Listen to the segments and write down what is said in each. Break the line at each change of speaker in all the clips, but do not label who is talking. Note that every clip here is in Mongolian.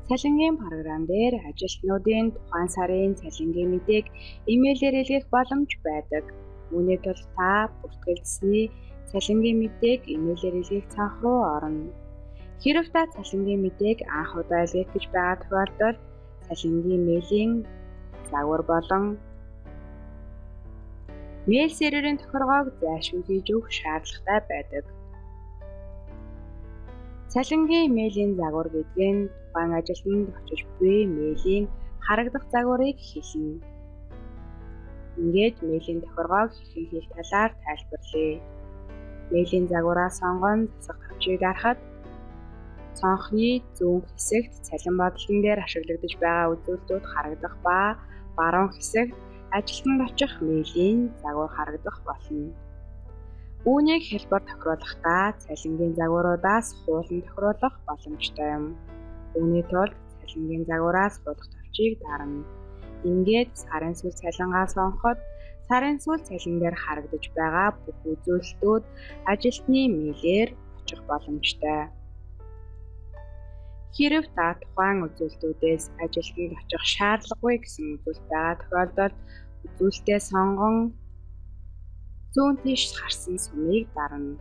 Цалингийн програм дээр ажилтнуудын тухайн сарын цалингийн мэдээг имэйлээр илгээх боломж байдаг. Үүний тулд та бүртгэлсэний цалингийн мэдээг имэйлээр илгээх цанх руу орно. Хэрэв та цалингийн мэдээг анх удаа илгээх гэж байгаа тохиолдолд цалингийн мэйлийн загвар болон мэйл серверийн тохиргоог зайлшгүй хийж өгөх шаардлагатай байдаг. Цалингийн мэйлийн загвар гэдэг нь тухайн ажилтнанд очиж буй мэйлийн харагдах загварыг хэлнэ. Ингээд мэйлийн тохиргоог хэрхэн хийх талаар тайлбарлая. Мэйлийн загвараа сонгон засах товчийг дарахад цонхны зүүн хэсэгт цалин бодлон дээр ашиглагдаж байгаа үзүүлэлтүүд харагдах ба баруун хэсэгт ажилтнанд очих мэйлийн загвар харагдах болно. Үүнийг хялбар тохируулахдаа цалингийн загваруудаас хуулан тохируулах боломжтой юм. Үүний тулд цалингийн загвараас хуулах товчийг дарна. Ингээд сарын сүүл цалингаа сонгоход сарын сүүл цалин дээр харагдаж байгаа бүх үзүүлэлтүүд ажилтны мэйлээр очих боломжтой. Хэрэв та тухайн үзүүлэлтүүдээс ажилтнанд очих шаардлагагүй гэсэн үзүүлэлт байгаа тохиолдолд үзүүлэлтээ сонгон зүүн тийш харсан сумыг дарна.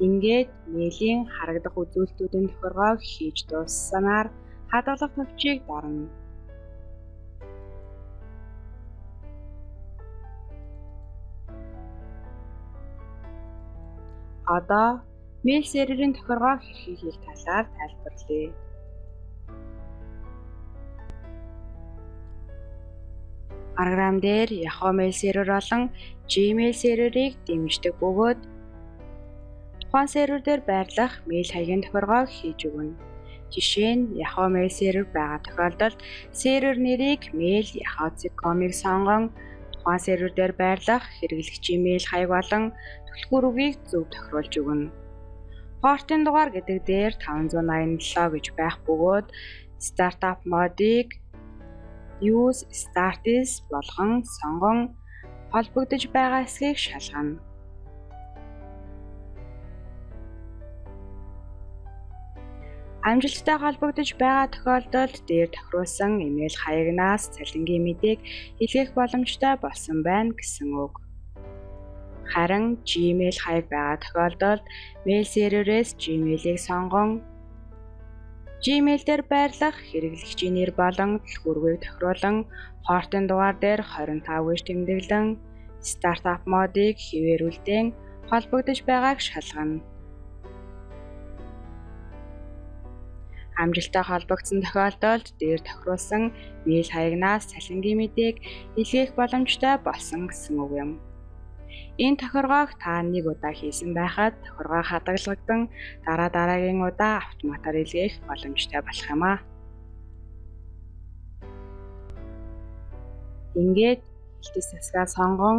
Ингээд мэйлийн харагдах үзүүлэлтүүдийн тохиргоог хийж дууссанаар хадгалах товчийг дарна. Одоо мэйл серверийн тохиргоог хэрхэн хийх талаар тайлбарлая. Програм дээр Yahoo Mail сервер болон Gmail серверийг дэмждэг бөгөөд тухайн сервер дээр байрлах мэйл хаягийн тохиргоог хийж өгнө. Жишээ нь Yahoo Mail сервер байгаа тохиолдолд сервер нэрийг mail.yahoo.com-ыг сонгон тухайн сервер дээр байрлах хэрэглэгчийн мэйл хаяг болон түлхүүр үгийг зөв тохируулж өгнө. Портын дугаар гэдэг дээр 587 гэж байх бөгөөд Startup модыг Use Startis болгон сонгон холбогдож байгаа хэсгийг шалгана. Амжилттай холбогдож байгаа тохиолдолд дээр тохируулсан имэйл хаягнаас цалингийн мэдээг илгээх боломжтой болсон байна гэсэн үг. Харин Gmail хаяг байгаа тохиолдолд мэйл серверээс Gmail-ийг сонгон Gmail дээр байрлах хэрэглэгчийн нэр болон түлхүүргийг тохируулан портын дугаар дээр 25 гэж тэмдэглэн Startup модыг хэвээр үлдээн холбогдож байгааг шалгана. Амжилттай холбогдсон тохиолдолд дээр тохируулсан мэйл хаягнаас цалингийн мэдээг илгээх боломжтой болсон гэсэн үг юм. Энэ тохиргоог та нэг удаа хийсэн байхад тохиргоо хадгалагдан дараа дараагийн удаа автоматар илгээх боломжтой болох юм аа. Ингээд хэлтэс засгаа сонгон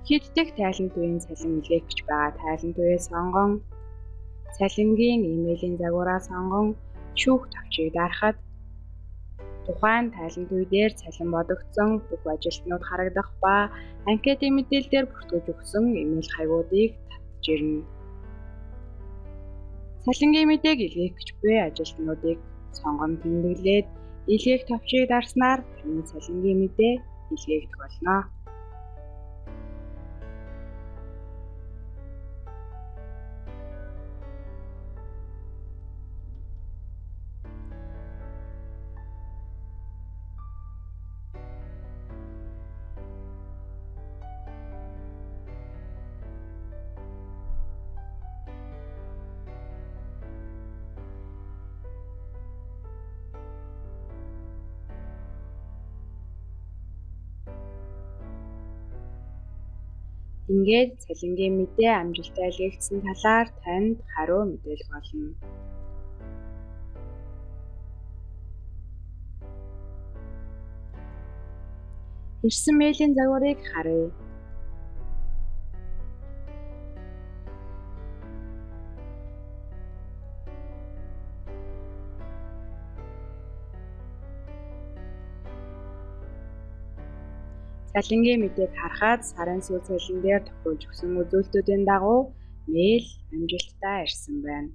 хэд дэх тайлан туяын цалин илгээх гэж байгаа тайлан туяа сонгон цалингийн имэйлийн загвараа сонгон шүүх товчийг дарахад тухайн тайлан туй дээр цалин бодогдсон бүх ажилтнууд харагдах ба анкетын мэдээлэл дээр бүртгэж өгсөн имэйл хаягуудыг татж ирнэ. Цалингийн мэдээг илгээх гэж буй ажилтнуудыг сонгон тэмдэглээд илгээх товчийг дарснаар таны цалингийн мэдээ илгээгдэх болно. Ингээд цалингийн мэдээ амжилттай илгээгдсэн талаар танд хариу мэдээлэх болно. Ирсэн мэйлийн загварыг харъя. Цалингийн мэдээг харахад сарын сүүл цалин дээр тохируулж өгсөн үзүүлэлтүүдийн дагуу мэйл амжилттай ирсэн байна.